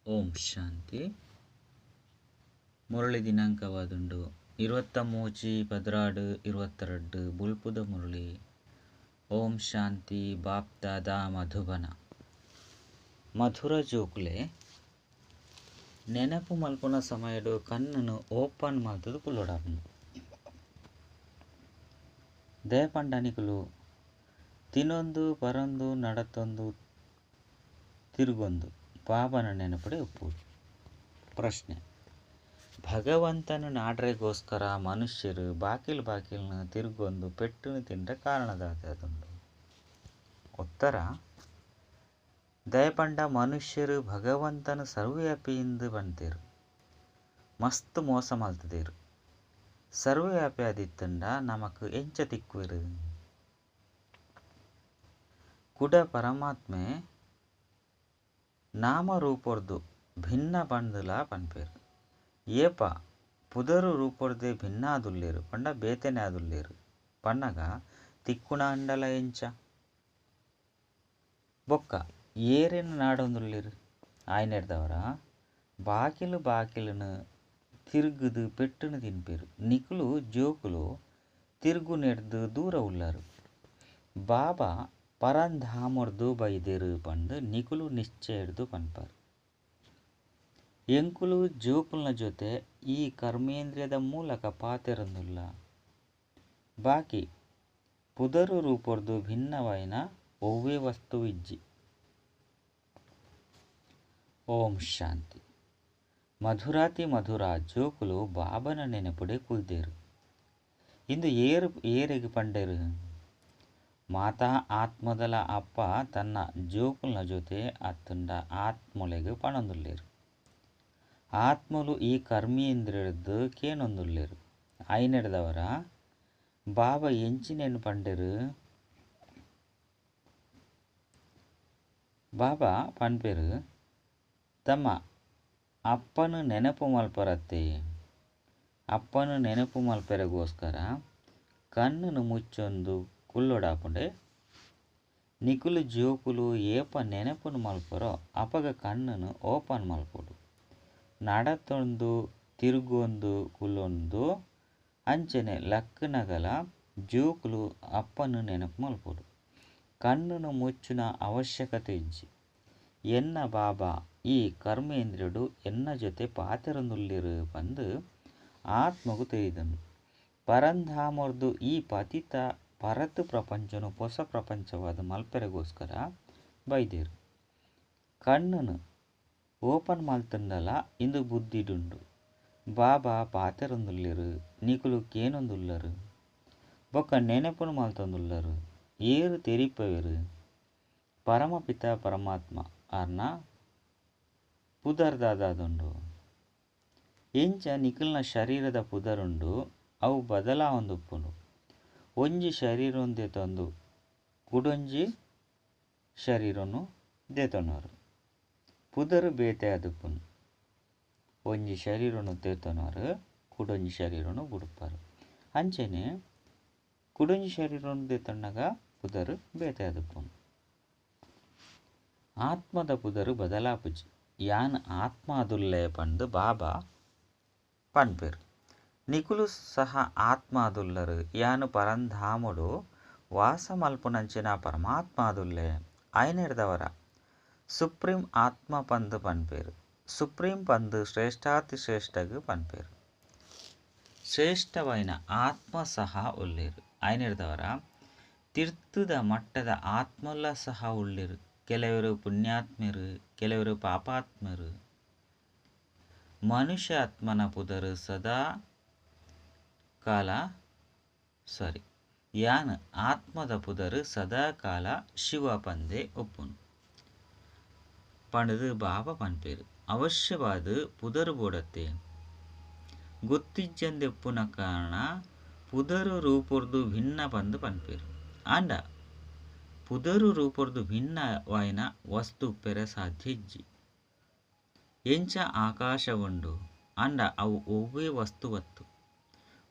ಓಂ ಶಾಂತಿ. ಮುರಳಿ ದಿನಾಂಕವಾದುಂಡು 23 12 22 ಬೊಲ್ಪುದ ಮುರಳಿ. ಓಂ ಶಾಂತಿ. ಬಾಪ್ದಾದ ಮಧುಬನ. ಮಧುರ ಜೋಕುಲೆ, ನೆನಪು ಮಲ್ಪುನ ಸಮಯಡು ಕಣ್ಣನು ಓಪನ್ ಮಲ್ತದು ಕುಲ್ಲೊಡಾಪುಂಡು. ದಯಪಂಡ ನಿಕುಲು ತಿನೊಂದು ಪರೊಂದು ನಡತೊಂದು ತಿರುಗೊಂದು ಬಾಬನ ನೆನಪುಡೆ ಉಪ್ಪುಡು. ಪ್ರಶ್ನೆ: ಭಗವಂತನ ನಾಡ್ರೆಗೋಸ್ಕರ ಮನುಷ್ಯರು ಬಾಕಿಲ್ ಬಾಕಿಲ್ನ ತಿರುಗೊಂದು ಪೆಟ್ಟುನು ತಿಂಡ ಕಾರಣದಾದುಂಡು. ಉತ್ತರ: ದಯಪಂಡ ಮನುಷ್ಯರು ಭಗವಂತನ ಸರ್ವವ್ಯಾಪಿ ಇಂದು ಪಂತೇರು. ಮಸ್ತ್ ಮೋಸ ಮಲ್ತದೇರು. ಸರ್ವವ್ಯಾಪಿ ಆದಿತ್ತುಂಡ ನಮಕ್ ಎಂಚ ತಿಕ್ಕುವೇರು. ಕುಡ ಪರಮಾತ್ಮೆ ನಾಮ ರೂಪೊರ್ದು ಭಿನ್ನ ಪಂದುಲ ಪನ್ಪೆರ್. ಏಪ ಪುದರ್ ರೂಪೊರ್ದೆ ಭಿನ್ನಾದುಲ್ಲೆರ್ ಪಂಡ ಬೇತೆನೆ ಆದುಲ್ಲೆರ್ ಪನ್ನಗ ತಿಕ್ಕುನ ಅಂಡಲ ಎಂಚ. ಬೊಕ್ಕ ಏರೆನ್ ನಾಡೊಂದುಲ್ಲೆರ್. ಆಯನೆಡ್ದವರ ಬಾಕಿಲ್ ಬಾಕಿಲ್ನ್ ತಿರುಗುದು ಪೆಟ್ಟುನು ತಿನ್ಪೆರ್. ನಿಕುಲು ಜೋಕುಲು ತಿರುಗುನೆಡ್ದ್ ದೂರ ಉಲ್ಲರ್. ಬಾಬಾ ಪರಂಧಾಮೊರ್ದು ಬೈದೆರ್ ಪಂದ್ ನಿಕುಲು ನಿಶ್ಚಯಡ್ದ್ ಪನ್ಪರ್. ಎಂಕುಲು ಜೋಕುಲ್ನ ಜೊತೆ ಈ ಕರ್ಮೇಂದ್ರಿಯದ ಮೂಲಕ ಪಾತೆರೊಂದುಲ್ಲ. ಬಾಕಿ ಪುದರ್ ರೂಪೊರ್ದು ಭಿನ್ನವಾಯಿನ ಒವ್ವೇ ವಸ್ತು ಇಜ್ಜಿ. ಓಂ ಶಾಂತಿ. ಮಧುರಾತಿ ಮಧುರ ಜೋಕುಲು ಬಾಬನ ನೆನಪುಡೆ ಕುಲ್ದೇರು. ಇಂದು ಏರು ಏರೆಗ್ ಪಂಡೇರು. ಮಾತಾ ಆತ್ಮದಲ ಅಪ್ಪ ತನ್ನ ಜೋಕುಲ್ನ ಜೊತೆ ಅತ್ತುಂಡ ಆತ್ಮೊಲೆಗ್ ಪನೊಂದುಲ್ಲೆರ್. ಆತ್ಮೊಲು ಈ ಕರ್ಮೇಂದ್ರಿಯಡ್ದ್ ಕೇನೊಂದುಲ್ಲೆರ್. ಆಯನೆಡ್ದವರ ಬಾಬಾ ಎಂಚಿನೆನ್ ಪಂಡೇರು. ಬಾಬಾ ಪನ್ಪೆರು ತಮ್ಮ ಅಪ್ಪನು ನೆನಪು ಮಲ್ಪರತ್ತೆ. ಅಪ್ಪನು ನೆನಪು ಮಲ್ಪೆರೆಗೋಸ್ಕರ ಕಣ್ಣುನು ಮುಚ್ಚೊಂದು ಕುಲ್ಲೊಡಾಪುಂಡೆ. ನಿಕುಲು ಜೋಕುಲು ಏಪ ನೆನಪುನು ಮಲ್ಪರೋ ಅಪಗ ಕಣ್ಣುನು ಓಪನ್ ಮಲ್ಪೊಡು. ನಡತೊಂದು ತಿರುಗೊಂದು ಕುಲ್ಲೊಂದು ಅಂಚನೆ ಲಕ್ಕನಗಲ ಜೋಕುಲು ಅಪ್ಪನು ನೆನಪು ಮಲ್ಪೊಡು. ಕಣ್ಣುನು ಮುಚ್ಚುನ ಅವಶ್ಯಕತೆ ಇಜ್ಜಿ. ಎನ್ನ ಬಾಬಾ ಈ ಕರ್ಮೇಂದ್ರಿಯಡು ಎನ್ನ ಜೊತೆ ಪಾತೆರೊಂದುಲ್ಲೆರ್ ಪಂದ್ ಆತ್ಮಗು ತೆರಿದುಂಡು. ಪರಂಧಾಮೊರ್ದು ಈ ಪತಿತ ಪರತು ಪ್ರಪಂಚನು ಪೊಸ ಪ್ರಪಂಚವಾದ್ ಮಲ್ಪೆರೆಗೋಸ್ಕರ ಬೈದೆರ್. ಕಣ್ಣುನು ಓಪನ್ ಮಲ್ತುಂಡಲ ಇಂದು ಬುದ್ಧಿಡುಂಡು. ಬಾಬಾ ಪಾತೆರೊಂದುಲ್ಲೆರ್ ನಿಕುಲು ಕೇನೊಂದುಲ್ಲರ್. ಬೊಕ್ಕ ನೆನಪುನು ಮಲ್ತೊಂದುಲ್ಲರ್. ಏರು ತೆರಿಪವೆರ್. ಪರಮಪಿತ ಪರಮಾತ್ಮ ಆರ್ನ ಪುದರ್ ದಾದಾದುಂಡು. ಎಂಚ ನಿಕಲ್ನ ಶರೀರದ ಪುದರುಂಡು ಅವು ಬದಲಾವೊಂದುಪ್ಪುಂಡು. ಒಂಜಿ ಶರೀರನ್ ದೆತೊಂದು ಕುಡೊಂಜಿ ಶರೀರನು ದೆತೊನರು. ಪುದರ್ ಬೇತೆ ಆದುಪ್ಪುಂಡು. ಒಂಜಿ ಶರೀರನು ದೆತೊನರು ಕುಡೊಂಜಿ ಶರೀರನು ಬುಡುಪರು. ಅಂಚನೆ ಕುಡೊಂಜಿ ಶರೀರನು ದೆತೊನ್ನಗ ಪುದರ್ ಬೇತೆ ಆದುಪ್ಪುಂಡು. ಆತ್ಮದ ಪುದರ್ ಬದಲಾಪುಜಿ. ಯಾನ್ ಆತ್ಮ ಆದುಲ್ಲೆ ಪಂದ್ ಬಾಬಾ ಪನ್ಪೆರ್. ನಿಕುಲು ಸಹ ಆತ್ಮ ಆದುಲ್ಲರ್. ಯಾನ್ ಪರಂಧಾಮೊಡು ವಾಸ ಮಲ್ಪುನಂಚಿನ ಪರಮಾತ್ಮ ಆದುಲ್ಲೆ. ಆಯನೆಡ್ದವರ ಸುಪ್ರೀಂ ಆತ್ಮ ಪಂದ್ ಪನ್ಪೆರ್. ಸುಪ್ರೀಂ ಪಂದ್ ಶ್ರೇಷ್ಠಾತಿ ಶ್ರೇಷ್ಠಗ್ ಪನ್ಪೆರ್. ಶ್ರೇಷ್ಠವಾಯಿನ ಆತ್ಮ ಸಹ ಉಲ್ಲೆರ್. ಆಯನೆಡ್ದವರ ತಿರ್ತುದ ಮಟ್ಟದ ಆತ್ಮಲ್ಲ ಸಹ ಉಲ್ಲೆರ್. ಕೆಲವರು ಪುಣ್ಯಾತ್ಮೆರು ಕೆಲವರು ಪಾಪಾತ್ಮೆರು. ಮನುಷ್ಯ ಆತ್ಮನ ಪುದರ್ ಸದಾ ಕಾಲ ಸಾರಿ ಯಾನ್ ಆತ್ಮದ ಪುದರ್ ಸದಾ ಕಾಲ ಶಿವ ಪಂದೇ ಉಪ್ಪುನು. ಪಂಡುದು ಬಾಬಾ ಪನ್ಪೆರ್. ಅವಶ್ಯವಾದ್ ಪುದರ್ ಬೋಡತ್ತೆ. ಗೊತ್ತಿಜ್ಜಂದೆ ಉಪ್ಪುನ ಕಾರಣ ಪುದರ್ ರೂಪೊರ್ದು ಭಿನ್ನ ಪಂದ್ ಪನ್ಪೆರ್. ಆಂಡ ಪುದರ್ ರೂಪೊರ್ದು ಭಿನ್ನವಾಯಿನ ವಸ್ತು ಉಪ್ಪೆರೆ ಸಾಧ್ಯ ಇಜ್ಜಿ. ಎಂಚ ಆಕಾಶ ಉಂಡು ಆಂಡ ಅವು ಒವ್ವೇ ವಸ್ತುವತ್ತು.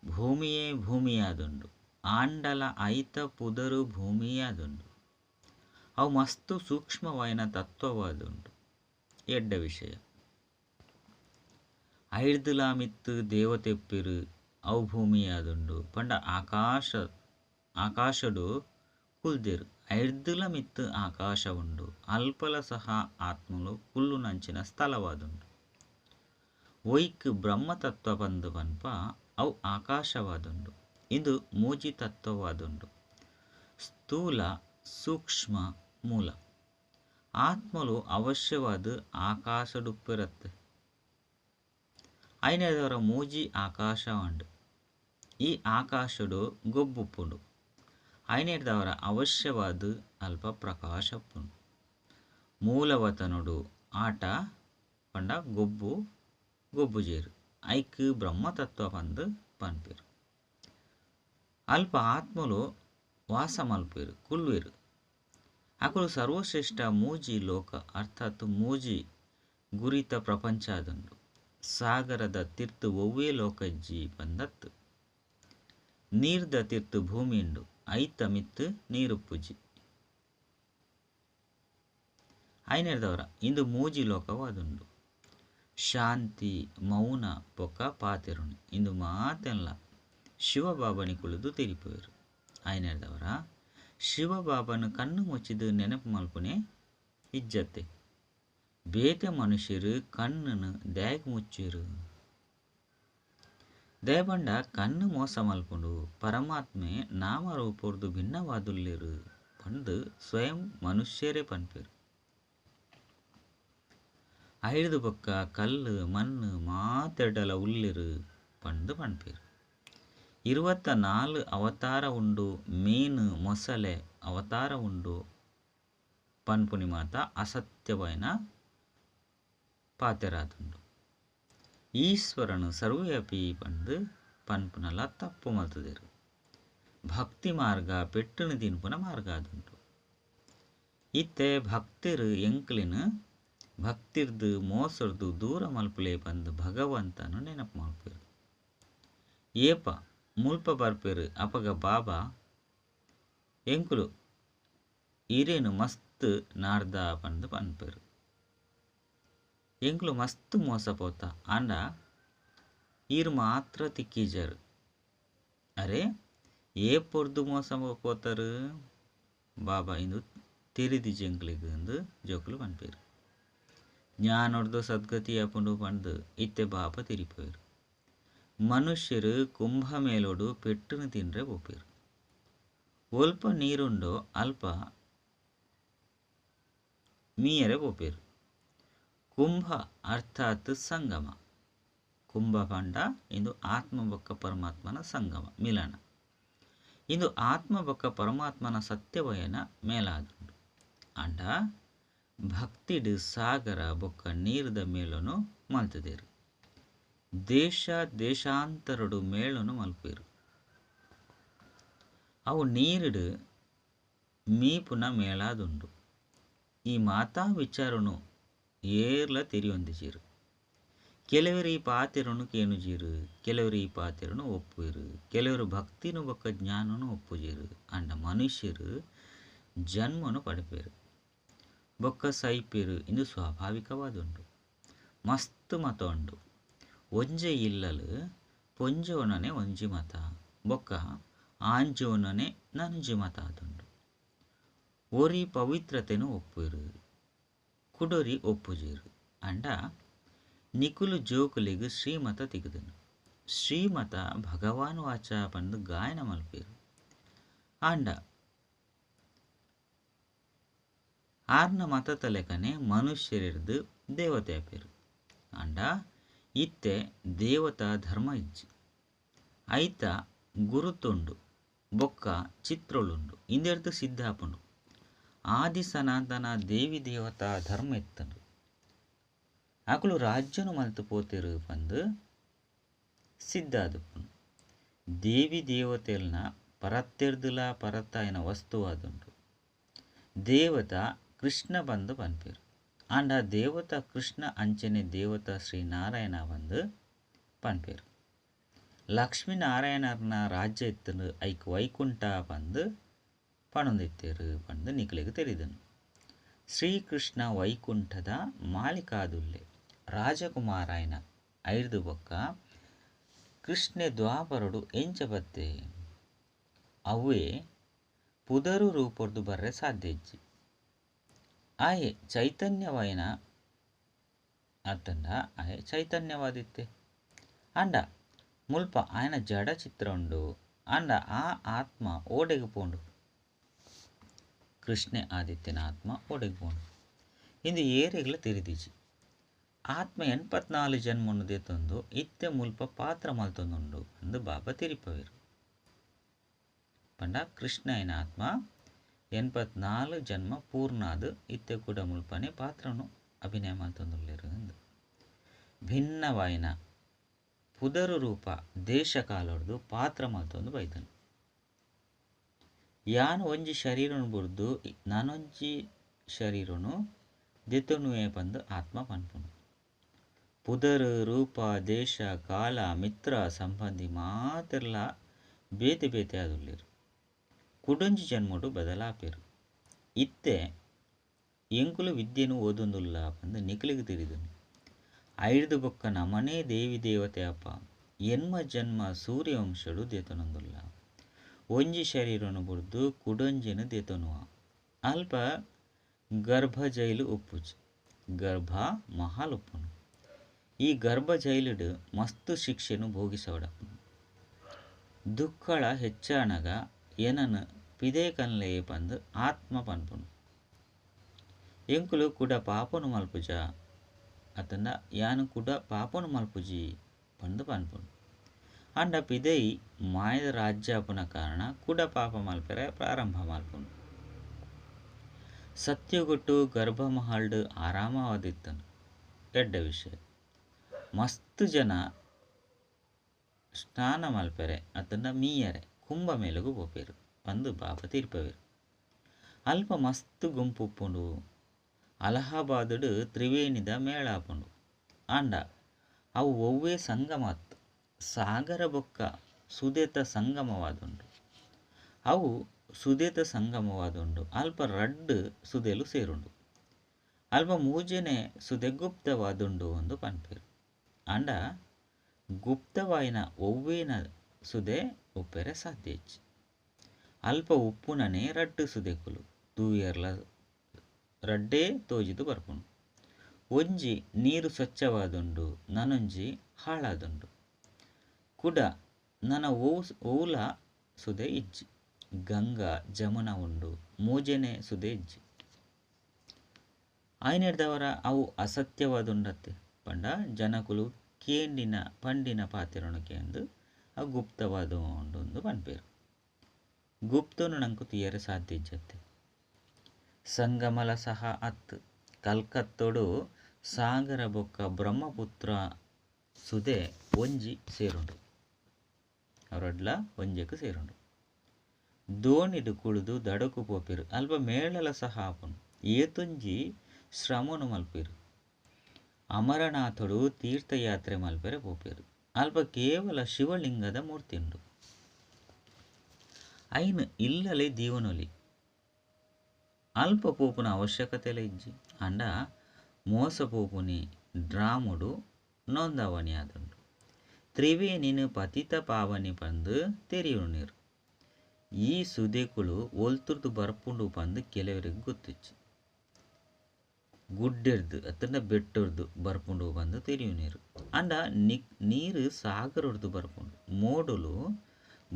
ಭೂಮಿಯೇ ಭೂಮಿಯಾದುಂಡು ಆಂಡಲ ಐತ ಪುದರ್ ಭೂಮಿಯಾದುಂಡು. ಅವು ಮಸ್ತ್ ಸೂಕ್ಷ್ಮವಾಯಿನ ತತ್ವವಾದುಂಡು. ಎಡ್ಡೆ ವಿಷಯ. ಐರ್ದಲಾ ಮಿತ್ತ್ ದೇವತೆ ಉಪ್ಪೆರ್ ಅವು ಭೂಮಿ ಆದುಂಡು ಪಂಡ ಆಕಾಶ ಆಕಾಶಡ್ ಕುಲ್ದೆರ್ ಐರ್ದಲ ಮಿತ್ತ್ ಆಕಾಶ ಉಂಡು ಅಲ್ಪಲ ಸಹ ಆತ್ಮಲು ಕುಲ್ಲುನಂಚಿನ ಸ್ಥಳವಾದುಂಡು ಒಯ್ಕ್ ಬ್ರಹ್ಮತತ್ವ ಪಂದ್ ಪನ್ಪ ಅವು ಆಕಾಶವಾದುಂಡು ಇಂದು ಮೂಜಿ ತತ್ವವಾದುಂಡು ಸ್ಥೂಲ ಸೂಕ್ಷ್ಮ ಮೂಲ ಆತ್ಮಲು ಅವಶ್ಯವಾದ್ ಆಕಾಶಡುಪ್ಪೆರತ್ತೆ ಐನೆದವರ ಮೂಜಿ ಆಕಾಶ ಉಂಡು ಈ ಆಕಾಶಡು ಗೊಬ್ಬುಪುಂಡು ಐನೆದವರ ಅವಶ್ಯವಾದ್ ಅಲ್ಪ ಪ್ರಕಾಶ ಉಪ್ಪುಂಡು ಮೂಲವತನೊಡು ಆಟ ಪಂಡ ಗೊಬ್ಬು ಗೊಬ್ಬುಜೆರ್ ಐಕ್ ಬ್ರಹ್ಮತತ್ವ ಪಂದ್ ಪನ್ಪೆರ್ ಅಲ್ಪ ಆತ್ಮಲು ವಾಸ ಮಲ್ಪುವೆರ್ ಕುಲ್ಲುವೆರ್ ಅಕುಲು ಸರ್ವಶ್ರೇಷ್ಠ ಮೂಜಿ ಲೋಕ ಅರ್ಥಾತ್ ಮೂಜಿ ಗುರಿತ ಪ್ರಪಂಚ ಆದುಂಡು ಸಾಗರದ ತಿರ್ತ್ ಒವ್ವೇ ಲೋಕ ಇಜ್ಜಿ ಪಂದತ್ ನೀರ್ದ ತಿರ್ತ್ ಭೂಮಿ ಉಂಡು ಐತ ಮಿತ್ತ್ ನೀರುಪ್ಪುಜಿ ಐನೆರ್ದವರ ಇಂದು ಮೂಜಿ ಲೋಕವಾದುಂಡು ಶಾಂತಿ ಮೌನ ಬೊಕ್ಕ ಪಾತೆರುಣಿ ಇಂದು ಮಾತೆಲ್ಲ ಶಿವಬಾಬನಿ ಕುಳಿದು ತೆರಿಪುವೆರು ಐನೆರ್ದವರ ಶಿವಬಾಬನ ಕಣ್ಣು ಮುಚ್ಚಿದು ನೆನಪು ಮಲ್ಪುನೆ ಇಜ್ಜತ್ತೆ ಬೇತೆ ಮನುಷ್ಯರು ಕಣ್ಣನ್ನು ದಾಯೆಗ್ ಮುಚ್ಚುವೆರು ದಯಪಂಡ ಕಣ್ಣು ಮೋಸ ಮಲ್ಪುಂಡು ಪರಮಾತ್ಮೆ ನಾಮರೂಪೊರ್ದು ಭಿನ್ನವಾದುಲ್ಲೆರು ಪಂದ್ ಸ್ವಯಂ ಮನುಷ್ಯರೇ ಪನ್ಪೆರು ಐರ್ದು ಬೊಕ್ಕ ಕಲ್ಲು ಮಣ್ಣು ಮಾತೆಡಲ ಉಲ್ಲೆರು ಪಂದ್ ಪನ್ಪೆರು 24 ಅವತಾರ ಉಂಡು ಮೀನು ಮೊಸಳೆ ಅವತಾರ ಉಂಡು ಪನ್ಪುನಿ ಮಾತ ಅಸತ್ಯವಾಯಿನ ಪಾತೆರಾದುಂಡು ಈಶ್ವರನು ಸರ್ವವ್ಯಾಪಿ ಪಂದ್ ಪನ್ಪುನಲ ತಪ್ಪು ಮಲ್ತುದೆರು ಭಕ್ತಿ ಮಾರ್ಗ ಪೆಟ್ಟುನು ತಿನ್ಪುನ ಮಾರ್ಗ ಆದುಂಡು ಇತ್ತೆ ಭಕ್ತರು ಎಂಕ್ಲೆನ್ ಭಕ್ತಿರ್ದು ಮೋಸರ್ದು ದೂರ ಮಲ್ಪುಲೆ ಪಂದ್ ಭಗವಂತನು ನೆನಪು ಮಲ್ಪೆರು ಏಪ ಮುಲ್ಪ ಬರ್ಪೆರು ಅಪಗ ಬಾಬಾ ಎಂಕುಲು ಇರೇನು ಮಸ್ತ್ ನಾಡ್ದ ಪಂದ್ ಪನ್ಪೆರು ಎಂಕುಲು ಮಸ್ತ್ ಮೋಸ ಪೋತ ಆಂಡ ಈರ್ ಮಾತ್ರ ತಿಕ್ಕಿಜರು ಅರೆ ಏಪೊರ್ದು ಮೋಸ ಪೋತರು ಬಾಬಾ ಇಂದು ತೆರಿದಿಜಿ ಎಂಕ್ಲೆಗ್ ಇಂದು ಜೋಕುಲು ಪನ್ಪೆರು ಜ್ಞಾನೊರ್ದು ಸದ್ಗತಿ ಆಪುಂಡು ಪಂದ್ ಇತ್ತೆ ಬಾಬಾ ತೆರಿಪುವೆರು ಮನುಷ್ಯರು ಕುಂಭಮೇಳೊಡು ಪೆಟ್ಟುನು ತಿನ್ರೆ ಪೋಪೆರು ಒಲ್ಪ ನೀರುಂಡೋ ಅಲ್ಪ ಮೀಯರೆ ಪೋಪೆರು ಕುಂಭ ಅರ್ಥಾತ್ ಸಂಗಮ ಕುಂಭ ಪಂಡ ಇಂದು ಆತ್ಮ ಬೊಕ್ಕ ಪರಮಾತ್ಮನ ಸಂಗಮ ಮಿಲನ ಇಂದು ಆತ್ಮ ಬೊಕ್ಕ ಪರಮಾತ್ಮನ ಸತ್ಯವಯನ ಮೇಲಾದುಂಡು ಆಂಡ ಭಕ್ತಿಡ್ ಸಾಗರ ಬೊಕ್ಕ ನೀರ್ದ ಮೇಳನು ಮಲ್ತುದೆರು ದೇಶ ದೇಶಾಂತರಡು ಮೇಳನು ಮಲ್ಪೆರು ಅವು ನೀರುಡು ಮೀಪುನ ಮೇಳಾದುಂಡು ಈ ಮಾತಾ ವಿಚಾರನು ಏರ್ಲ ತೆರಿಯೊಂದಿಜೆರು ಕೆಲವರು ಈ ಪಾತೆರನು ಕೇನುಜೆರು ಕೆಲವರು ಈ ಪಾತೆರನು ಒಪ್ಪುವೆರು ಕೆಲವರು ಭಕ್ತಿನು ಬೊಕ್ಕ ಜ್ಞಾನನು ಒಪ್ಪುಜೆರು ಆಂಡ ಮನುಷ್ಯರು ಜನ್ಮನು ಪಡೆಪೆರು ಬೊಕ್ಕ ಸೈಪೆರು ಇಂದು ಸ್ವಾಭಾವಿಕವಾದುಂಡು ಮಸ್ತ್ ಮತ ಉಂಡು ಒಂಜೆ ಇಲ್ಲಲು ಪೊಂಜೋನನೆ ಒಂಜಿ ಮತ ಬೊಕ್ಕ ಆಂಜೋನನೆ ನನೊಂಜಿ ಮತ ಆದುಂಡು ಒರಿ ಪವಿತ್ರತೆನು ಒಪ್ಪುವೆರು ಕುಡೊರಿ ಒಪ್ಪುಜೆರು ಆಂಡ ನಿಕುಲು ಜೋಕುಲೆಗ್ ಶ್ರೀಮತ ತಿಕ್ಕುದನು ಶ್ರೀಮತ ಭಗವಾನ್ ವಾಚ ಪಂದ್ ಗಾಯನ ಮಲ್ಪೆರು ಆಂಡ ಆರ್ನ ಮತತ ಲೆಕ್ಕನೆ ಮನುಷ್ಯರಿರ್ದು ದೇವತೆ ಆಪೆರು ಆಂಡ ಇತ್ತೆ ದೇವತಾ ಧರ್ಮ ಇಜ್ಜಿ ಐತ ಗುರುತುಂಡು ಬೊಕ್ಕ ಚಿತ್ರೊಲುಂಡು ಇಂದೆರ್ದು ಸಿದ್ಧ ಆಪುಂಡು ಆದಿ ಸನಾತನ ದೇವಿ ದೇವತಾ ಧರ್ಮ ಇತ್ತಂಡು ಅಕುಲು ರಾಜ್ಯನು ಮಲ್ತು ಪೋತೆರು ಪಂದ್ ಸಿದ್ಧ ಆದುಪ್ಪುಂಡು ದೇವಿ ದೇವತೆಲ್ನ ಪರತ್ತೆರ್ದುಲ ಪರತ್ತಾಯಿನ ವಸ್ತುವಾದುಂಡು ದೇವತಾ ಕೃಷ್ಣ ಬಂದು ಪನ್ಪೆರು ಆಂಡ ದೇವತಾ ಕೃಷ್ಣ ಅಂಚನೆ ದೇವತಾ ಶ್ರೀನಾರಾಯಣ ಬಂದು ಪನ್ಪೆರು ಲಕ್ಷ್ಮೀನಾರಾಯಣರ್ನ ರಾಜ್ಯ ಇತ್ತಂಡು ಐಕ್ ವೈಕುಂಠ ಪಂದ್ ಪಣೊಂದಿತ್ತೆರು ಪಂದ್ ನಿಕಲೆಗ್ ತೆರಿದನು ಶ್ರೀಕೃಷ್ಣ ವೈಕುಂಠದ ಮಾಲಿಕಾದುಲ್ಲೆ ರಾಜಕುಮಾರಾಯನ ಐರ್ದು ಬೊಕ್ಕ ಕೃಷ್ಣೆ ದ್ವಾಪರೊಡು ಎಂಚ ಬತ್ತೆ ಅವ್ವೇ ಪುದರು ರೂಪೊರ್ದು ಬರ್ರೆ ಸಾಧ್ಯ ಇಜ್ಜಿ. ಆಯೆ ಚೈತನ್ಯವಾಯಿನ ಅತ್ತಂಡ ಆಯೆ ಚೈತನ್ಯವಾದಿತ್ತೆ ಆಂಡ ಮುಲ್ಪ ಆಯನ ಜಡ ಚಿತ್ರ ಉಂಡು ಆಂಡ ಆ ಆತ್ಮ ಓಡೆಗ್ ಪೋಂಡು ಕೃಷ್ಣೆ ಆದಿತ್ಯನ ಆತ್ಮ ಓಡೆಗ್ ಪೋಂಡು ಇಂದು ಏರೆಗ್ಲ ತೆರಿದಿಜಿ. ಆತ್ಮ 84 ಜನ್ಮನು ದೇತೊಂದು ಇತ್ತೆ ಮುಲ್ಪ ಪಾತ್ರ ಮಲ್ತೊಂದುಂಡು ಅಂದು ಬಾಬಾ ತೆರಿಪವೇರು. ಪಂಡ ಕೃಷ್ಣಯನ ಆತ್ಮ 84 ಜನ್ಮ ಪೂರ್ಣಾದ್ ಇತ್ತೆ ಕೂಡ ಮುಲ್ಪನೆ ಪಾತ್ರನು ಅಭಿನಯ ಮಲ್ತೊಂದುಲ್ಲೆರ್ ಅಂದು. ಭಿನ್ನವಾಯಿನ ಪುದರು ರೂಪ ದೇಶ ಕಾಲೊರ್ದು ಪಾತ್ರ ಮಲ್ತೊಂದು ಬೈದನು. ಯಾನ್ ಒಂಜಿ ಶರೀರನು ಬುರ್ದು ನಾನೊಂಜಿ ಶರೀರನು ದೆತೊನುವೆ ಪಂದು ಆತ್ಮ ಪನ್ಪುನು. ಪುದರು ರೂಪ ದೇಶ ಕಾಲ ಮಿತ್ರ ಸಂಬಂಧಿ ಮಾತೆರ್ಲ ಬೇತೆ ಬೇತೆ ಆದುಲ್ಲೆರ್. ಕುಡೊಂಜಿ ಜನ್ಮೊಡು ಬದಲಾಪೆರು. ಇತ್ತೆ ಎಂಕುಲು ವಿದ್ಯೆನು ಓದೊಂದುಲ್ಲ ಪಂದು ನಿಕುಲಿಗ್ ತೆರಿದುಂಡು. ಐರ್ದು ಬೊಕ್ಕ ನಮನೇ ದೇವಿ ದೇವತೆ ಅಪ್ಪ ಎನ್ಮ ಜನ್ಮ ಸೂರ್ಯವಂಶಡು ದೇತೊನೊಂದುಲ್ಲ. ಒಂಜಿ ಶರೀರನು ಬುರ್ದು ಕುಡೊಂಜಿನ ದೇತೊನುವ. ಅಲ್ಪ ಗರ್ಭ ಜೈಲು ಉಪ್ಪುಜಿ. ಗರ್ಭ ಮಹಾಲ್ ಉಪ್ಪುನು. ಈ ಗರ್ಭ ಜೈಲುಡು ಮಸ್ತ್ ಶಿಕ್ಷೆನು ಭೋಗಿಸವಡಪ್ಪುನು. ದುಃಖಳ ಹೆಚ್ಚಾನಗ ಏನನು ಪಿದೆ ಕನ್ಲೆ ಪಂದು ಆತ್ಮ ಪನ್ಪುನು. ಎಂಕುಲು ಕುಡ ಪಾಪನು ಮಲ್ಪುಜ ಅತ್ತಂಡ ಯಾನು ಕುಡ ಪಾಪನು ಮಲ್ಪುಜಿ ಪಂದು ಪನ್ಪುನು. ಆಂಡ ಪಿದೈ ಮಾಯದ ರಾಜ್ಯಾಪುನ ಕಾರಣ ಕುಡ ಪಾಪ ಮಲ್ಪೆರೆ ಪ್ರಾರಂಭ ಮಲ್ಪುನು. ಸತ್ಯಗೊಟ್ಟು ಗರ್ಭಮಹಲ್ಡ್ ಆರಾಮವಾದಿತ್ತನು ಎಡ್ಡೆ ವಿಷಯ. ಮಸ್ತ್ ಜನ ಸ್ನಾನ ಮಲ್ಪೆರೆ ಅತ್ತಂಡ ಮೀಯರೆ ಕುಂಭ ಮೇಳಗು ಪೋಪೆರು ಪಂದು ಬಾಬಾ ತೀರ್ಪವೇರು. ಅಲ್ಪ ಮಸ್ತ್ ಗುಂಪು ಉಪ್ಪುಂಡು. ಅಲಹಾಬಾದುಡು ತ್ರಿವೇಣಿದ ಮೇಳ ಆಪುಂಡು. ಆಂಡ ಅವು ಒವ್ವೇ ಸಂಗಮತ್ ಸಾಗರ ಬೊಕ್ಕ ಸುದೇತ ಸಂಗಮವಾದುಂಡು. ಅವು ಸುದೇತ ಸಂಗಮವಾದುಂಡು. ಅಲ್ಪ ರಡ್ಡು ಸುದೆಲು ಸೇರುಂಡು. ಅಲ್ಪ ಮೂಜನೆ ಸುದೆ ಗುಪ್ತವಾದುಂಡು ಎಂದು ಪನ್ಪೆರು. ಆಂಡ ಗುಪ್ತವಾಯಿನ ಒವ್ವೇನ ಸುದೆ ಉಪ್ಪೆರೆ ಸಾಧ್ಯ ಇಜ್ಜಿ. ಅಲ್ಪ ಉಪ್ಪುನನೆ ರಡ್ಡು ಸುದೆಕುಲು ತೂಯರ್ಲ ರಡ್ಡೇ ತೋಜಿದು ಬರ್ಪುಂಡು. ಒಂಜಿ ನೀರು ಸ್ವಚ್ಛವಾದುಂಡು ನನೊಂಜಿ ಹಾಳಾದುಂಡು. ಕುಡ ನನ ಓವುಲ ಸುದೆ ಇಜ್ಜಿ. ಗಂಗಾ ಜಮುನ ಉಂಡು ಮೂಜನೆ ಸುದೆ ಇಜ್ಜಿ. ಆಯ್ನೆಡ್ದವರ ಅವು ಅಸತ್ಯವಾದುಂಡತ್ತೆ ಪಂಡ ಜನಕುಲು ಕೇಂಡಿನ ಪಂಡಿನ ಪಾತೆರೊನು ಕೇಂದು ಅವು ಗುಪ್ತವಾದ ಉಂಡು ಪನ್ಪೆರು. ಗುಪ್ತನು ನಂಕು ತೂಯರೆ ಸಾಧ್ಯ ಇಜ್ಜತ್ತೆ. ಸಂಗಮಲ ಸಹ ಅತ್ ಕಲ್ಕತ್ತೋಡು ಸಾಗರ ಬೊಕ್ಕ ಬ್ರಹ್ಮಪುತ್ರ ಸುದೆ ಒಂಜಿ ಸೇರುಂಡು. ಅವರಡ್ಲ ಒಂಜೆಕ್ ಸೇರುಂಡು. ದೋಣಿಡು ಕುಳಿದು ದಡಕು ಪೋಪೆರು. ಅಲ್ಪ ಮೇಳಲ ಸಹ ಆಪುಂಡು. ಏತೊಂಜಿ ಶ್ರಮನು ಮಲ್ಪೆರು. ಅಮರನಾಥಡು ತೀರ್ಥಯಾತ್ರೆ ಮಲ್ಪೆರೆ ಪೋಪೆರು. ಅಲ್ಪ ಕೇವಲ ಶಿವಲಿಂಗದ ಮೂರ್ತಿ ಉಂಡು. ಐನು ಇಲ್ಲಲೆ ದೀವನೊಲಿ. ಅಲ್ಪ ಪೋಪುನ ಅವಶ್ಯಕತೆ ಇಜ್ಜಿ. ಆಂಡ ಮೋಸ ಪೋಪುನಿ ಡ್ರಾಮುಡು ನೋಂದಾವಣಿ ಆದುಂಡು. ತ್ರಿವೇಣಿನ ಪತಿತ ಪಾವನಿ ಪಂದು ತೆರಿಯುನಿರು. ಈ ಸುದೆಕುಲು ಒಲ್ತುರ್ದು ಬರ್ಪುಂಡು ಪಂದು ಕೆಲವರಿಗೆ ಗೊತ್ತಿಜ್ಜಿ. ಗುಡ್ಡೆರ್ದು ಅತ್ತಂಡ ಬೆಟ್ಟೊರ್ದು ಬರ್ಪುಂಡು ಪಂದು ತೆರಿಯುನಿರು. ಆಂಡ ನೀರು ಸಾಗರೊರ್ದು ಬರ್ಪುಂಡು. ಮೋಡುಲು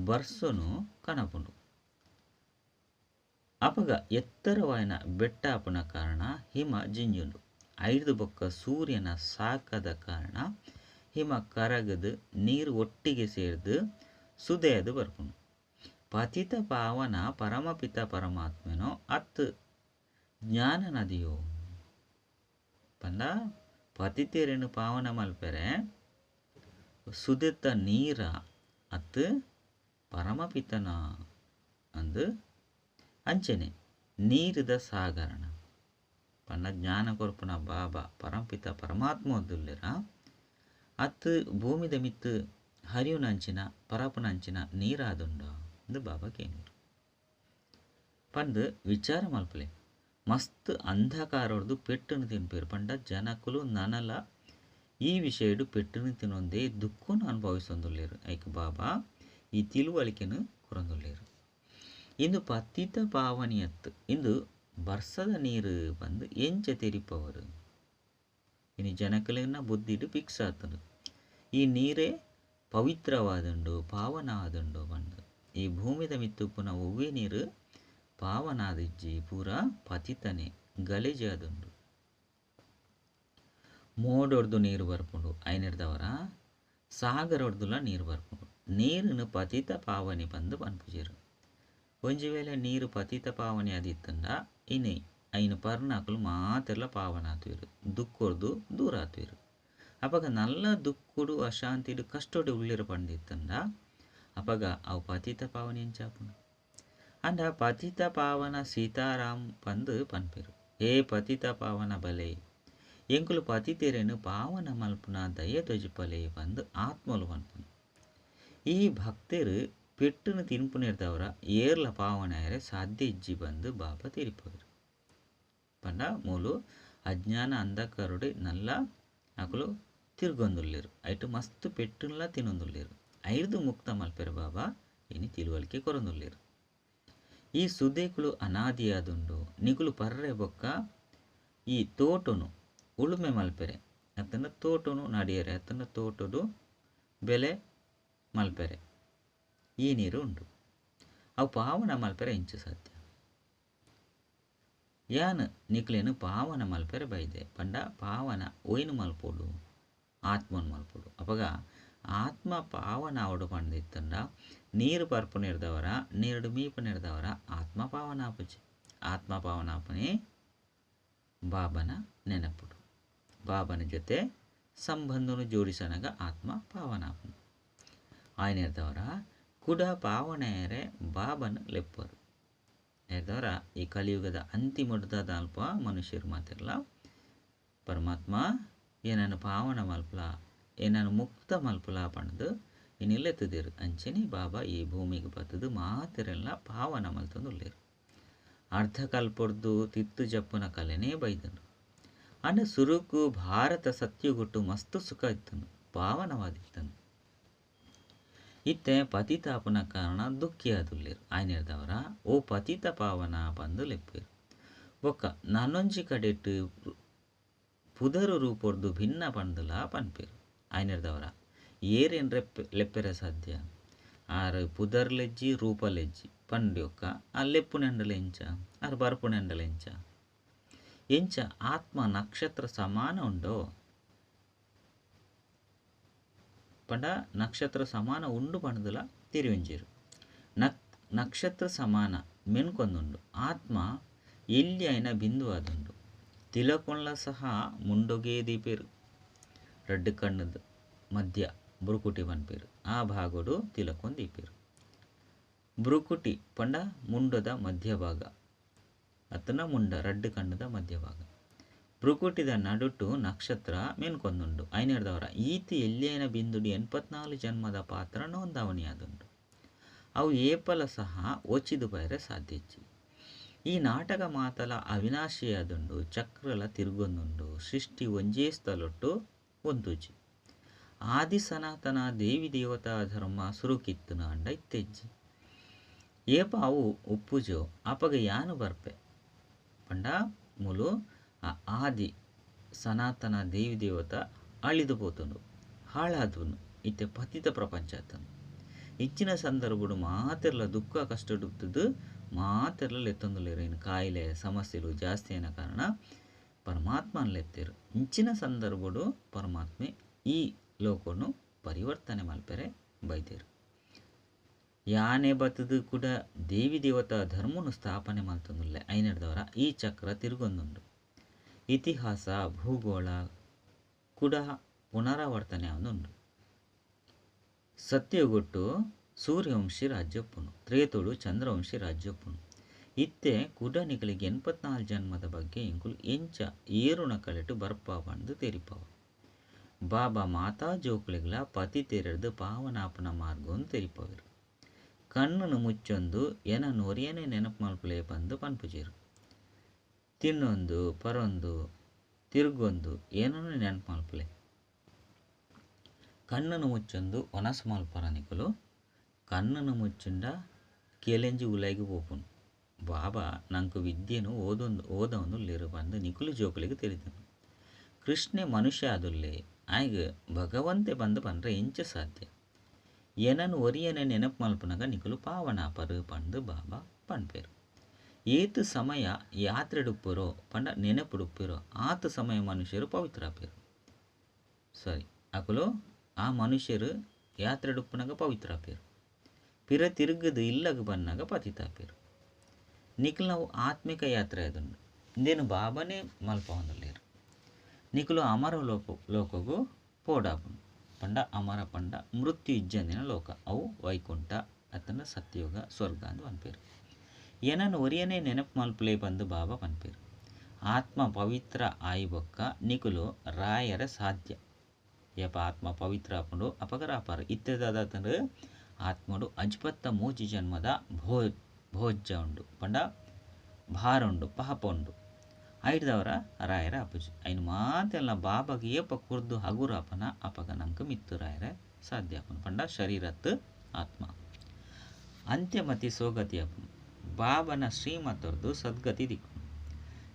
ಬರ್ಸೊನು ಕನಪುಂಡು. ಅಪಗ ಎತ್ತರವಾಯಿನ ಬೆಟ್ಟ ಆಪುನ ಕಾರಣ ಹಿಮ ಜಿಂಜುಂಡು. ಐರ್ದು ಬೊಕ್ಕ ಸೂರ್ಯನ ಸಾಕದ ಕಾರಣ ಹಿಮ ಕರಗದು ನೀರು ಒಟ್ಟಿಗೆ ಸೇರ್ದು ಸುದೆಯದು ಬರ್ಪುಂಡು. ಪತಿತ ಪಾವನ ಪರಮಪಿತ ಪರಮಾತ್ಮನೋ ಅತ್ ಜ್ಞಾನ ನದಿಯೋ ಪಂಡ ಪತಿತೆರೆನು ಪಾವನ ಮಲ್ಪೆರೆ ಸುದೆತ ನೀರ ಅತ್ ಪರಮಪಿತನ ಅಂದು ಅಂಚನೆ ನೀರಿದ ಸಾಗರಣ ಪಂಡ ಜ್ಞಾನ ಕೊರ್ಪುನ ಬಾಬಾ ಪರಮಪಿತ ಪರಮಾತ್ಮ ಅತ್ ಭೂಮಿದ ಮಿತ್ತು ಹರಿಯುನಂಚಿನ ಪರಪುನಂಚಿನ ನೀರಾದುಂಡ ಅಂದು ಬಾಬಾ ಕೇನೂರು ಪಂದ್ ವಿಚಾರ ಮಲ್ಪಲೆ. ಮಸ್ತ್ ಅಂಧಕಾರೊರ್ದು ಪೆಟ್ಟುನು ತಿನ್ಪೆರು ಪಂಡ ಜನಕುಲು ನನಲ ಈ ವಿಷಯಡು ಪೆಟ್ಟುನು ತಿನೊಂದೇ ದುಃಖನು ಅನುಭವಿಸೊಂದುಲ್ಲೆರ್. ಐಕ್ ಬಾಬಾ ಈ ತಿಳುವಳಿಕೆನು ಕೊರೊಂದುಲ್ಲೆರ್. ಇಂದು ಪತಿತ ಪಾವನಿಯತ್ತು ಇಂದು ಬರ್ಸದ ನೀರು ಪಂದ್ ಎಂಚ ತೆರಿಪವರು. ಇನಿ ಜನಕುಲೆನ ಬುದ್ಧಿಡ್ ಫಿಕ್ಸ್ ಆತುಂಡು ಈ ನೀರೇ ಪವಿತ್ರವಾದುಂಡು ಪಾವನ ಆದುಂಡು ಪಂದ್. ಈ ಭೂಮಿದ ಮಿತ್ತ್ ಉಪ್ಪುನ ಒವ್ವೇ ನೀರು ಪಾವನಾದಿಜ್ಜಿ, ಪೂರ ಪತಿತನೆ ಗಲೇಜಾದುಂಡು. ಮೋಡೊರ್ದು ನೀರು ಬರ್ಪುಂಡು, ಐನೆರ್ದವರ ಸಾಗರೊರ್ದುಲ ನೀರು ಬರ್ಪುಂಡು. ನೀರುನು ಪತಿತ ಪಾವನಿ ಪಂದ್ ಪನ್ಪುಜೆರ್. ಒಂಜಿ ವೇಳೆ ನೀರು ಪತಿತ ಪಾವನಿ ಆದಿತ್ತುಂಡ ಇನಿ ಐನ್ ಪರ್ನಾಕುಲು ಮಾತೆರ್ಲ ಪಾವನ ಆತುವೆರ್, ದುಃಖೊರ್ದು ದೂರ ಆತುವೆರ್. ಅಪಗ ನಲ್ಲ ದುಃಖಡು ಅಶಾಂತಿಡು ಕಷ್ಟೊಡು ಉಲ್ಲೆರ್ ಪಂದಿತ್ತುಂಡ ಅಪಗ ಅವು ಪತಿತ ಪಾವನಿ ಎಂಚಾಪುಂಡು. ಅಂಡ ಪತಿತ ಪಾವನ ಸೀತಾರಾಮ್ ಪಂದ್ ಪನ್ಪೆರ್. ಹೇ ಪತಿತ ಪಾವನ ಬಲೆ ಎಂಕುಲು ಪತಿತೆರೆನು ಪಾವನ ಮಲ್ಪುನ ದಯ ತೊಜಿಪಲೆ ಪಂದ್ ಆತ್ಮಲು ಪನ್ಪುನು. ಈ ಭಕ್ತೆರು ಪೆಟ್ಟುನು ತಿನ್ಪುನೆರ್ದವರ ಏರ್ಲ ಪಾವನ ಆಯೆರೆ ಸಾಧ್ಯ ಇಜ್ಜಿ ಪಂದ್ ಬಾಬಾ ತೆರಿಪವೆರ್. ಪಂಡ ಮೂಲು ಅಜ್ಞಾನ ಅಂಧಕಾರಡು ನಲ್ಲ ಅಕುಲು ತಿರ್ಗೊಂದುಲ್ಲೆರ್, ಐಟ್ ಮಸ್ತ್ ಪೆಟ್ಟುನ್ಲ ತಿನೊಂದುಲ್ಲೆರ್. ಐರ್ದು ಮುಕ್ತ ಮಲ್ಪೆರೆ ಬಾಬಾ ಇನಿ ತಿಳುವಳಿಕೆ ಕೊರೊಂದುಲ್ಲೆರ್. ಈ ಸುದೇಕುಲು ಅನಾದಿಯಾದುಂಡು. ನಿಕುಲು ಪರ್ರೆ ಬೊಕ್ಕ ಈ ತೋಟನು ಉಳುಮೆ ಮಲ್ಪೆರೆ ಅತ್ತಂಡ ತೋಟನು ನಡಿಯರೆ ಅತ್ತಂಡ ತೋಟಡು ಬೆಲೆ ಮಲ್ಪೆರೆ ಈ ನೀರು ಉಂಡು. ಅವು ಪಾವನ ಮಲ್ಪೆರೆ ಎಂಚ ಸಾಧ್ಯ. ಯಾನ್ ನಿಕ್ಲೆನ್ ಪಾವನ ಮಲ್ಪೆರೆ ಬೈದೆ ಪಂಡ ಪಾವನ ಒಯ್ನು ಮಲ್ಪೊಡು, ಆತ್ಮನ್ ಮಲ್ಪೊಡು. ಅಪಗ ಆತ್ಮ ಪಾವನ ಆವೊಡು ಪಂದಿತ್ತಂಡ ನೀರು ಪರ್ಪುನೆರ್ದವರ ನೀರುಡು ಮೀಪುನೆರ್ದವರ ಆತ್ಮ ಪಾವನ ಆಪುಜಿ. ಆತ್ಮ ಪಾವನ ಆಪುನೆ ಬಾಬನ ನೆನಪುಡು, ಬಾಬನ ಜೊತೆ ಸಂಬಂಧನು ಜೋಡಿಸನಗ ಆತ್ಮ ಪಾವನ ಆಪುನು. ಆಯ್ನೆರ್ದವರ ಕುಡ ಪಾವನೆಯರೆ ಬಾಬನ ಲೆಪ್ಪರು. ಎರ್ದವರ ಈ ಕಲಿಯುಗದ ಅಂತಿಮದ ಅಲ್ಪ ಮನುಷ್ಯರು ಮಾತಿರಲ್ಲ ಪರಮಾತ್ಮ ಏನನ್ನು ಪಾವನ ಮಲ್ಪಲ ಏನನ್ನು ಮುಕ್ತ ಮಲ್ಪಲ ಪಂಡ್ದು ಇನಿಲೆತ್ತುದಿರು. ಅಂಚನೆ ಬಾಬಾ ಈ ಭೂಮಿಗೆ ಬತ್ತದು ಮಾತೆರೆಲ್ಲ ಪಾವನ ಮಲ್ತೊಂದುಲ್ಲೆರ್. ಅರ್ಧಕಲ್ಪೊರ್ದು ತಿತ್ತು ಜಪ್ಪುನ ಕಲೆನೇ ಬೈದನು. ಅಂಡ ಸುರುಕು ಭಾರತ ಸತ್ಯುಗುಟ್ಟು ಮಸ್ತ್ ಸುಖ ಇತ್ತನು, ಪಾವನವಾದಿತ್ತನು. ಇತ್ತೆ ಪತಿತಾಪನ ಕಾರಣ ದುಃಖಿಯಾದುಲ್ಲೆರ್. ಆಯ್ನೆರ್ದವರ ಓ ಪತಿತ ಪಾವನ ಪಂದು ಲೆಪ್ಪೆರ್. ಬೊಕ್ಕ ನನೊಂಜಿ ಕಡೆಟ್ ಪುದರು ರೂಪೊರ್ದು ಭಿನ್ನ ಪಂದುಲ ಪನ್ಪೆರ್. ಆಯ್ನೆರ್ದವರ ಏರೇನ್ ಲೆಪ್ಪೆರೆ ಸಾಧ್ಯ. ಆರು ಪುದರ್ಲೆಜ್ಜಿ ರೂಪಲೆಜ್ಜಿ ಪಂಡ್ಯೊಕ್ಕ ಆ ಲೆಪ್ಪುನೆಂಡಲ ಎಂಚ, ಆರು ಬರ್ಪುನೆಂಡಲ ಎಂಚ. ಎಂಚ ಆತ್ಮ ನಕ್ಷತ್ರ ಸಮಾನ ಉಂಡೋ ಪಂಡ ನಕ್ಷತ್ರ ಸಮಾನ ಉಂಡು ಪಂಡುಲ ತಿರುವಿಂಜೇರು. ನಕ್ಷತ್ರ ಸಮಾನ ಮೆನ್ಕೊಂದುಂಡು. ಆತ್ಮ ಎಲ್ಲಿ ಐನ ಬಿಂದು ಆದುಂಡು. ತಿಲಕೊಂಡ್ಲ ಸಹ ಮುಂಡೊಗೇ ದೀಪೇರು. ರಡ್ಡು ಕಣ್ಣದು ಮಧ್ಯ ಬ್ರುಕುಟಿ ಪನ್ಪೇರು, ಆ ಭಾಗೋಡು ತಿಲಕೊಂದು ದೀಪೇರು. ಬ್ರುಕುಟಿ ಪಂಡ ಮುಂಡದ ಮಧ್ಯಭಾಗ ಅತ್ತನ ಮುಂಡ ರಡ್ಡು ಕಣ್ಣದ ಮಧ್ಯಭಾಗ. ಬ್ರುಕುಟಿದ ನಡುಟು ನಕ್ಷತ್ರ ಮೆನ್ಕೊಂದುಂಡು. ಐನೆರ್ದವರ ಈತಿ ಎಲ್ಲಿಯೈನ ಬಿಂದುಡಿ 84 ಜನ್ಮದ ಪಾತ್ರ ನೋಂದಾವಣಿಯಾದುಂಡು. ಅವು ಏಪಲ ಸಹ ಒಚಿದು ಬೈರೆ ಸಾಧ್ಯ. ಈ ನಾಟಕ ಮಾತಲ ಅವಿನಾಶಿಯಾದುಂಡು. ಚಕ್ರಲ ತಿರುಗೊಂದುಂಡು. ಸೃಷ್ಟಿ ಒಂಜೇ ಸ್ಥಳೊಟ್ಟು ಒಂದುಜಿ. ಆದಿ ಸನಾತನ ದೇವಿ ದೇವತಾ ಧರ್ಮ ಸುರುಕಿತ್ತುನ ಅಂಡ ಇತ್ತೆಜ್ಜಿ. ಏಪ ಅವು ಉಪ್ಪುಜೋ ಅಪಗ ಯಾನು ಬರ್ಪೆ ಪಂಡ ಮುಲು ಆ ಆದಿ ಸನಾತನ ದೇವಿ ದೇವತಾ ಅಳಿದು ಪೋತುಂಡು, ಹಾಳಾದುನು. ಇತ್ತೆ ಪತಿತ ಪ್ರಪಂಚ ಆತನು. ಇಚ್ಚಿನ ಸಂದರ್ಭಡು ಮಾತೆರ್ಲ ದುಃಖ ಕಷ್ಟ ಡುತ್ತದು ಮಾತೆರ್ಲ ಲೆತ್ತೊಂದುಲ್ಲೆರ್. ಇನ್ನು ಕಾಯಿಲೆ ಸಮಸ್ಯೆಲು ಜಾಸ್ತಿ ಆಯಿನ ಕಾರಣ ಪರಮಾತ್ಮನ್ ಲೆತ್ತೇರು. ಇಂಚಿನ ಸಂದರ್ಭಡು ಪರಮಾತ್ಮೆ ಈ ಲೋಕನು ಪರಿವರ್ತನೆ ಮಲ್ಪೆರೆ ಬೈದೇರು. ಯಾನೆ ಬತ್ತದು ಕೂಡ ದೇವಿ ದೇವತಾ ಧರ್ಮನು ಸ್ಥಾಪನೆ ಮಲ್ತೊಂದುಲ್ಲೆ. ಐನೆರ್ದವರ ಈ ಚಕ್ರ ತಿರುಗೊಂದುಂಡು. ಇತಿಹಾಸ ಭೂಗೋಳ ಕೂಡ ಪುನರಾವರ್ತನೆ ಆವೊಂದುಂಡು. ಸತ್ಯಗೊಟ್ಟು ಸೂರ್ಯವಂಶಿ ರಾಜ್ಯಪ್ಪುನು, ತ್ರೇತೋಡು ಚಂದ್ರವಂಶಿ ರಾಜ್ಯಪ್ಪುನು. ಇತ್ತೆ ಕುಡ ನಿಕಲಿಗೆ 84 ಜನ್ಮದ ಬಗ್ಗೆ ಇಂಕುಲು ಎಂಚ ಏರುನ ಕಲೆಟು ಬರ್ಪ ಪಂದು ತೆರಿಪವ. ಬಾಬಾ ಮಾತಾ ಜೋಕುಲೆಗ್ಲ ಪತಿ ತೆರೆದು ಪಾವನಾಪನ ಮಾರ್ಗವನ್ನು ತೆರಿಪವರು. ಕಣ್ಣನ್ನು ಮುಚ್ಚೊಂದು ಎನ ನೊರಿಯನೆ ನೆನಪು ಮಲ್ಪಲೆ ಪಂದು ಪನ್ಪುಜೇರು. ತಿನ್ನೊಂದು ಪರೊಂದು ತಿರುಗೊಂದು ಏನನ್ನು ನೆನಪು ಮಲ್ಪಲೆ. ಕಣ್ಣನು ಮುಚ್ಚೊಂದು ಒನಸ್ ಮಲ್ಪರ ನಿಕುಲು ಕಣ್ಣನು ಮುಚ್ಚುಂಡ ಕೆಲೆಂಜಿ ಉಲೈಗ್ ಪೋಪುನು ಬಾಬಾ ನಂಕು ವಿದ್ಯೆನು ಓದೊಂದು ಓದೊಂದುಲ್ಲೆರ್ ಪಂದ್ ನಿಕುಲು ಜೋಕುಲೆಗ್ ತೆರಿದುಂಡು ಕೃಷ್ಣೆ ಮನುಷ್ಯ ಆದುಲ್ಲೆ ಆಯ್ಗ್ ಭಗವಂತೆ ಪಂದ್ ಪಂಡ್ರೆ ಎಂಚ ಸಾಧ್ಯ ಎನನ್ ಒರಿಯನೆ ನೆನಪು ಮಲ್ಪುನಗ ನಿಕುಲು ಪಾವನ ಆಪರ್ ಪಂದ್ ಬಾಬಾ ಪನ್ಪೆರ್ ಏತ್ ಸಮಯ ಯಾತ್ರೆಡುಪ್ಪುರೋ ಪಂಡ ನೆನಪುಡುಪ್ಪುರೋ ಆತ್ ಸಮಯ ಮನುಷ್ಯರು ಪವಿತ್ರ ಆಪೆರ್ ಸಾರಿ ಅಕುಲು ಆ ಮನುಷ್ಯರು ಯಾತ್ರೆಡುಪ್ಪುನಗ ಪವಿತ್ರ ಆಪೆರ್ ಪಿರ ತಿರುಗದು ಇಲ್ಲಗ್ ಬನ್ನಗ ಪತಿತಾಪೆರ್ ನಿಕುಲ್ನವು ಆತ್ಮಿಕ ಯಾತ್ರೆ ಆದುಂಡು ಇಂದೆನ್ ಬಾಬಾನೇ ಮಲ್ಪವೊಂದುಲ್ಲೆರ್ ನಿಕುಲು ಅಮರ ಲೋಕ ಲೋಕಗು ಪೋಡಾಪುಂಡು ಪಂಡ ಅಮರ ಪಂಡ ಮೃತ್ಯು ಇಜ್ಜಂದಿನ ಲೋಕ ಅವು ವೈಕುಂಠ ಅತ್ತಂಡ ಸತ್ಯಯುಗ ಸ್ವರ್ಗ ಅಂದ್ ಪನ್ಪೆರ್ ಎನನ್ ಒರಿಯನೇ ನೆನಪು ಮಲ್ಪುಲೆ ಪಂದ್ ಬಾಬಾ ಪನ್ಪೆರ್ ಆತ್ಮ ಪವಿತ್ರ ಆಯಿ ಬೊಕ್ಕ ನಿಕುಲು ರಾಯರ ಸಾಧ್ಯ ಏಪ ಆತ್ಮ ಪವಿತ್ರ ಆಪುಂಡು ಅಪಗ ರಾಪಾರು ಇತ್ತೆ ದಾದಾತಂಡ್ ಆತ್ಮಡು ಅಜ್ಪತ್ತ ಮೂಜಿ ಜನ್ಮದ ಭೋಜ್ಯ ಉಂಡು ಪಂಡ ಭಾರ ಉಂಡು ಪಾಪ ಉಂಡು ಐಡ್ದವರ ರಾಯರ ಆಪುಜಿ ಐನ್ ಮಾತೆಲ್ಲ ಬಾಬಾಗ್ ಏಪ ಕುರ್ದು ಹಗುರ ಆಪನ ಅಪಗ ನಂಕ್ ಮಿತ್ತು ರಾಯರ ಸಾಧ್ಯ ಆಪುಂಡು ಪಂಡ ಶರೀರತ್ ಆತ್ಮ ಅಂತ್ಯಮತಿ ಸೋಗತಿ ಆಪುಂಡು ಬಾಬನ ಶ್ರೀಮತರ್ದು ಸದ್ಗತಿ ದಿಕ್ಕು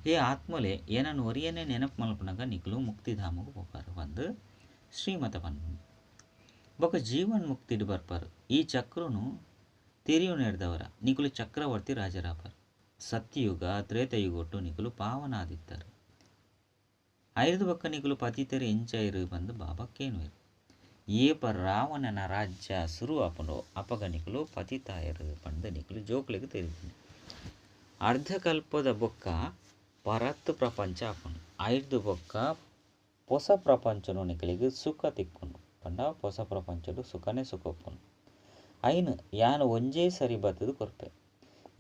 ಹೇ ಆತ್ಮಲೆ ಏನನ್ನು ಒರಿಯನೇ ನೆನಪು ಮಲ್ಪುನಗ ನಿಕುಲು ಮುಕ್ತಿಧಾಮಗ್ ಪೋಪಾರು ಪಂದ್ ಶ್ರೀಮತ ಪನ್ಪುಂಡು ಬೊಕ ಜೀವನ್ ಮುಕ್ತಿಡ್ ಬರ್ಪಾರು ಈ ಚಕ್ರನು ತೆರಿಯುನೆಡ್ದವರ ನಿಕುಲು ಚಕ್ರವರ್ತಿ ರಾಜರಾಪರ್ ಸತ್ಯಯುಗ ತ್ರೇತಯುಗೊಟ್ಟು ನಿಕುಲು ಪಾವನ ಆದಿತ್ತಾರೆ ಐರ್ದ್ ಬೊಕ್ಕ ನಿಕುಲು ಪತಿತೆರ್ ಎಂಚೈರು ಪಂದ್ ಬಾಬಾ ಕೇನುವೆರ್ ಏಪ ರಾವಣನ ರಾಜ್ಯ ಸುರು ಆಪುಂಡೋ ಅಪಗ ನಿಕುಲು ಪತಿತಾಯರು ಪಂದ್ ನಿಕುಲು ಜೋಕ್ಲೆಗ್ ತೆರಿದುಂಡು ಅರ್ಧಕಲ್ಪದ ಬೊಕ್ಕ ಪರತ್ ಪ್ರಪಂಚ ಆಪುಂಡು ಐರ್ದ್ ಬೊಕ್ಕ ಪೊಸ ಪ್ರಪಂಚನು ನಿಕಲೆಗ್ ಸುಖ ತಿಕ್ಕುಂಡು ಪಂಡ ಪೊಸ ಪ್ರಪಂಚಡು ಸುಖನೇ ಸುಖ ಉಪ್ಪುಂಡು ಐನ್ ಯಾನ್ ಒಂಜೇ ಸರಿ ಬತ್ತುದು ಕೊರ್ಪೆ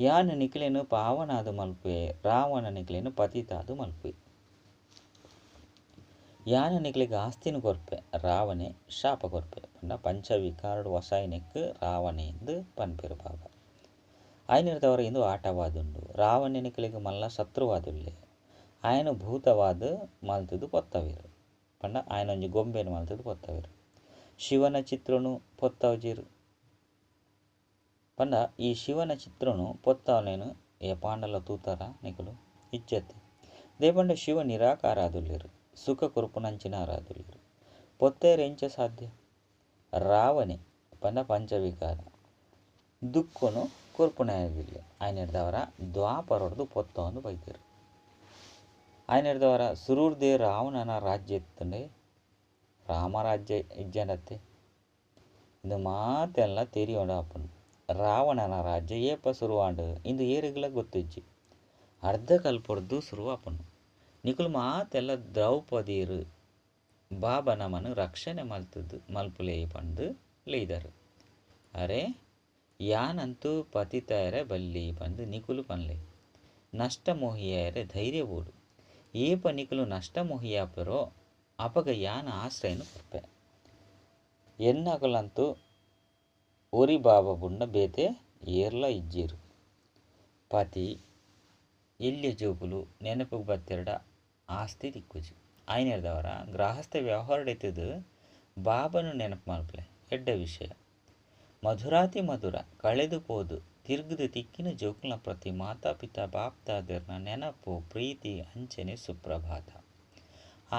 ಯಾನ್ ನಿಕಲೆನ್ ಪಾವನಾದ್ ಮಲ್ಪುವೆ ರಾವಣ ನಿಕಲೆನ್ ಪತಿತಾದ್ ಮಲ್ಪುವೆ ಯಾನ್ ನಿಕಲೆಗ್ ಆಸ್ತಿನ ಕೊರ್ಪೆ ರಾವಣೆ ಶಾಪ ಕೊರ್ಪೆ ಪಂಡ ಪಂಚವಿಕಾರಡು ವಸಾಯನೆಕ್ ರಾವಣೆ ಎಂದು ಪನ್ಪೆರ್ ಬಾಬಾ ಐನಿರ್ದವರ ಇಂದು ಆಟವಾದುಂಡು ರಾವಣೆ ನಿಕಲೆಗ್ ಮಲ್ಲ ಶತ್ರುವಾದುಲ್ಲೆ ಆಯನ ಭೂತವಾದ ಮಲ್ತುದು ಪೊತ್ತವೇರು ಪಂಡ ಆಯನೊಂಜಿ ಗೊಂಬೆನ್ ಮಲ್ತುದು ಪೊತ್ತವೇರು ಶಿವನ ಚಿತ್ರನು ಪೊತ್ತವಜೀರು ಪಂಡ ಈ ಶಿವನ ಚಿತ್ರನು ಪೊತ್ತವನೇನು ಏಪಾಂಡಲ ತೂತಾರ ನಿಕುಲು ಇಜ್ಜತೆ ದೇಪಂಡ ಶಿವ ನಿರಾಕಾರ ಆದುಲ್ಲೆರು ಸುಖ ಕೊರ್ಪುನಂಚಿನಾರಾದುಲ್ಲೆರು ಪೊತ್ತೇರು ಎಂಚ ಸಾಧ್ಯ ರಾವಣೆ ಪಂಡ ಪಂಚವಿಕಾರ ದುಃಖನು ಕೊರ್ಪುನಾಯದಿಲ್ಲ ಆಯನೆಡ್ದವರ ದ್ವಾಪರೊಡ್ದು ಪೊತ್ತವೊಂದು ಬೈತೆರು ಆಯನೆಡ್ದವರ ಸುರೂರ್ದೇ ರಾವಣನ ರಾಜ್ಯ ಇತ್ತಂಡೆ ರಾಮರಾಜ್ಯ ಇಜ್ಜಂಡತ್ತೆ ಇಂದು ಮಾತೆಲ್ಲ ತೆರಿಯೋಣ ಆಪುಂಡು ರಾವಣನ ರಾಜ್ಯ ಏಪ ಸುರುವಾಂಡ್ ಇಂದು ಏರಿಗ್ಲ ಗೊತ್ತಿಜ್ಜಿ ಅರ್ಧಕಲ್ಪೊಡ್ದು ಸುರು ಆಪುಂಡು ನಿಕುಲು ಮಾತೆಲ್ಲ ದ್ರೌಪದಿಯರು ಬಾಬಾ ನಮನ್ ರಕ್ಷಣೆ ಮಲ್ತುದು ಮಲ್ಪುಲೆ ಪಂದ್ ಲೆಯ್ದರು ಅರೆ ಯಾನಂತೂ ಪತಿತಾಯರೆ ಬಲ್ಲಿ ಪಂದ್ ನಿಕುಲು ಪನ್ಲೆ ನಷ್ಟ ಮೋಹಿಯಾಯರೆ ಧೈರ್ಯ ಬೋಡು ಏಪ ನಿಕುಲು ನಷ್ಟ ಮೋಹಿಯಾಪೆರೋ ಅಪಗ ಯಾನ ಆಶ್ರಯನು ಕೊರ್ಪೆ ಎನ್ನಕುಲಂತೂ ಒರಿ ಬಾಬಾ ಬುಂಡ ಬೇತೆ ಏರ್ಲ ಇಜ್ಜೆರು ಪತಿ ಎಲ್ಯ ಜೋಕುಲು ನೆನಪುಗ್ ಬತ್ತೆರ್ಡ ಆಸ್ತಿ ತಿಕ್ಕುಜಿ ಆಯ್ನೆರ್ದವರ ಗೃಹಸ್ಥ ವ್ಯವಹಾರಡಿತ್ತದು ಬಾಬನು ನೆನಪು ಮಲ್ಪಲೆ ಎಡ್ಡೆ ವಿಷಯ ಮಧುರಾತಿ ಮಧುರ ಕಳೆದು ಪೋದು ತಿರುಗದು ತಿಕ್ಕಿನ ಜೋಕುಲ್ನ ಪ್ರತಿ ಮಾತಾ ಪಿತಾ ಬಾಪ್ತಾದರ್ನ ನೆನಪು ಪ್ರೀತಿ ಅಂಚನೆ ಸುಪ್ರಭಾತ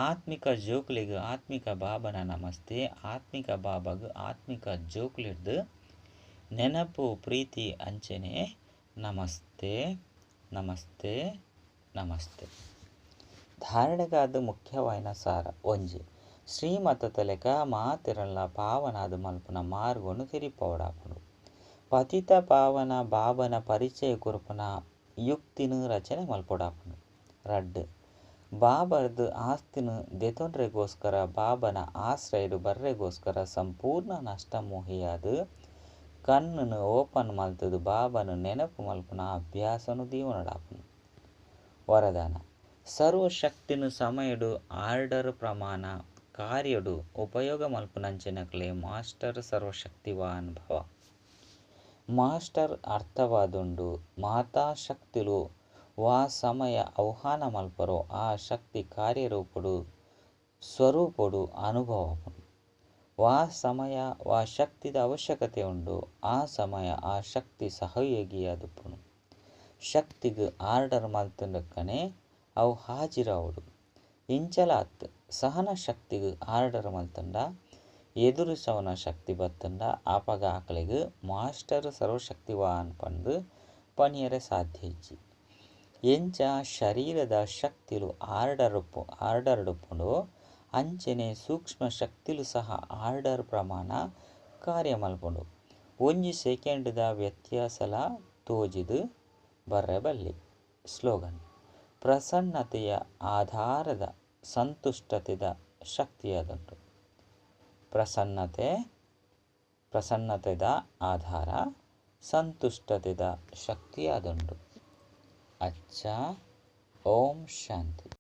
ಆತ್ಮಿಕ ಜೋಕುಲಿಗ್ ಆತ್ಮಿಕ ಬಾಬನ ನಮಸ್ತೆ ಆತ್ಮಿಕ ಬಾಬಾಗ್ ಆತ್ಮಿಕ ಜೋಕುಲಿಡ್ದು ನೆನಪು ಪ್ರೀತಿ ಅಂಚನೆ ನಮಸ್ತೆ ನಮಸ್ತೆ ನಮಸ್ತೆ. ಧಾರಣೆಗಾದ ಮುಖ್ಯವಾಯಿನ ಸಾರ ಒಂಜಿ ಶ್ರೀಮತ ತಲೆಕ ಮಾತಿರಲ್ಲ ಪಾವನಾದ ಮಲ್ಪುನ ಮಾರ್ಗನು ತಿರಿಪವಡಾಪುಂಡು ಪತಿತ ಪಾವನ ಬಾಬನ ಪರಿಚಯ ಕೊರ್ಪುನ ಯುಕ್ತಿನ ರಚನೆ ಮಲ್ಪೊಡಾಪುಂಡು. ರಡ್ಡ್ ಬಾಬರ್ದು ಆಸ್ತಿನ ದೆತೊನ್ರೆಗೋಸ್ಕರ ಬಾಬನ ಆಶ್ರಯಡು ಬರ್ರೆಗೋಸ್ಕರ ಸಂಪೂರ್ಣ ನಷ್ಟ ಮೋಹಿಯಾದ ಕಣ್ಣನ್ನು ಓಪನ್ ಮಲ್ತದು ಬಾಬನ ನೆನಪು ಮಲ್ಪುನ ಅಭ್ಯಾಸನು ದೀವನಡಾಪುಂಡು. ವರದಾನ ಸರ್ವಶಕ್ತಿನ ಸಮಯಡು ಆರ್ಡರ್ ಪ್ರಮಾಣ ಕಾರ್ಯಡು ಉಪಯೋಗ ಮಲ್ಪುನಂಚಿನಕ್ಲೆ ಮಾಸ್ಟರ್ ಸರ್ವಶಕ್ತಿವಾನ್ ಭವ. ಮಾಸ್ಟರ್ ಅರ್ಥವಾದುಂಡು ಮಾತಾ ಶಕ್ತಿಲು ವಾ ಸಮಯ ಆಹ್ವಾನ ಮಲ್ಪರೋ ಆ ಶಕ್ತಿ ಕಾರ್ಯರೂಪಡು ಸ್ವರೂಪಡು ಅನುಭವ ಆಪುಂಡು. ವಾ ಸಮಯ ವಾ ಶಕ್ತಿದ ಅವಶ್ಯಕತೆ ಉಂಡು ಆ ಸಮಯ ಆ ಶಕ್ತಿ ಸಹಯೋಗಿಯಾದುಪ್ಪುನು. ಶಕ್ತಿಗ್ ಆರ್ಡರ್ ಮಲ್ತುಂಡಕ್ಕನೆ ಅವು ಹಾಜಿರಾವೊಡು. ಇಂಚಲ ಅತ್ತ್ ಸಹನ ಶಕ್ತಿಗ್ ಆರ್ಡರ್ ಮಲ್ತುಂಡ ಎದುರಿಸವುನ ಶಕ್ತಿ ಬತ್ತುಂಡ ಆಪಗ ಅಕಲೆಗ್ ಮಾಸ್ಟರ್ ಸರ್ವಶಕ್ತಿವಾನ್ ಪಂದ್ ಪನಿಯರೆ ಸಾಧ್ಯ ಇಜ್ಜಿ. ಎಂಚ ಶರೀರದ ಶಕ್ತಿಲು ಆರ್ಡರ್ ಆರ್ಡರ್ಡ್ ಉಪ್ಪುಂಡು ಅಂಚನೆ ಸೂಕ್ಷ್ಮ ಶಕ್ತಿಲು ಸಹ ಆರ್ಡರ್ ಪ್ರಮಾಣ ಕಾರ್ಯ ಮಲ್ಪುಂಡು. ಒಂಜಿ ಸೆಕೆಂಡ್ದ ವ್ಯತ್ಯಾಸಲ ತೋಜಿದ್ ಬರ್ರೆ ಬಲ್ಲಿ. ಸ್ಲೋಗನ್, ಪ್ರಸನ್ನತೆಯ ಆಧಾರದ ಸಂತುಷ್ಟತೆದ ಶಕ್ತಿಯಾದುಂಡು. ಪ್ರಸನ್ನತೆ ಪ್ರಸನ್ನತೆದ ಆಧಾರ ಸಂತುಷ್ಟತೆದ ಶಕ್ತಿಯಾದುಂಡು. ಅಚ್ಚಾ, ಓಂ ಶಾಂತಿ.